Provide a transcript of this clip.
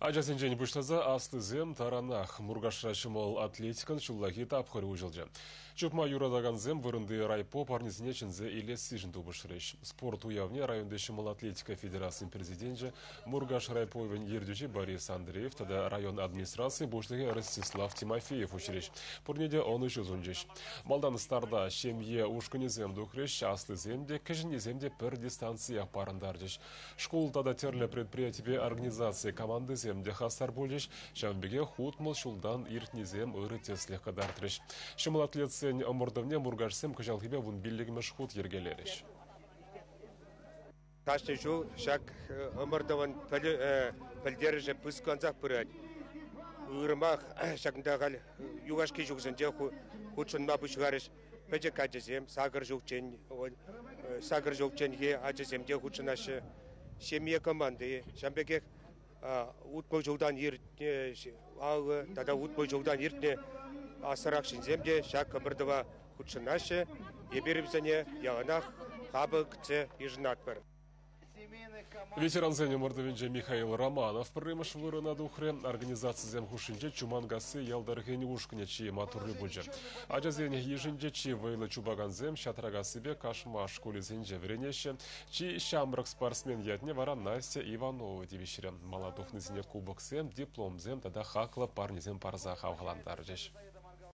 Ачасенчен пуҫласа аслисем таранах Муркашра ҫӑмӑл атлетикӑн ҫуллахи тапхӑрӗ уҫӑлчӗ. Чупма юратакансем вырӑнти райпо парнисене чӗнсе илессишӗн тупӑшрӗҫ. Спорт уявне районти ҫӑмӑл атлетика федерацийӗн президенчӗ, Муркаш райповӗн ертӳҫи Борис Андреев тата район администрацийӗн пуҫлӑхӗ Ростислав Тимофеев уҫрӗҫ. Пурне те ӑнӑҫу сунчӗҫ. Малтан старта ҫемье ушкӑнӗсем тухрӗҫ, аслисем те, кӗҫӗннисем те пӗр дистанциех парӑнтарчӗҫ. Шкул тата тӗрлӗ предприятипе организаци командисем те хастар пулчӗҫ, ҫавӑн пекех 60 ҫултан иртнисем ырӑ тӗслӗх кӑтартрӗҫ. Ҫӑмӑл атлетсен ӑмӑртӑвне муркашсем кӑҫалхипе 15-мӗш хут йӗркелерӗҫ. Кашни ҫул ҫак ӑмӑртӑвӑн пӗлтерӗшӗ пысӑклансах пырать. Уйрӑмах ҫакӑнта халь юлашки ҫулсенче хутшӑнма пуҫларӗҫ. Пӗчӗк ачасем, сакӑр ҫулчченхи ачасем те хутшӑнаҫҫӗ. Ҫемье команди, ҫавӑн пекех 60 ҫултан иртнӗ 50 тата 60 ҫултан иртнӗ аслӑрах ҫынсем те ҫак ӑмӑртӑва хутшӑнаҫҫӗ. Эпир вӗсене яланах хапӑл кӗтсе йышӑнатпӑр. Ветерансен ӑмӑртӑвӗнче Михаил Романов пӗрремӗш вырӑна тухрӗ. Организацисем хушшинче Чуманкасси ял тӑрӑхӗн ушкӑнӗ чи маттурри пулчӗ. Ачасен йышӗнче чи вӑйлӑ чупакансем Ҫатракассипе Кашмаш шкулӗсенче вӗренеҫҫӗ. Чи ҫамрӑк спортсмен ятне вара Настя Иванова тивӗҫрӗ. Мала тухнисене кубоксем, дипломсем тата хаклӑ парнесем парса хавхалантарчӗҫ.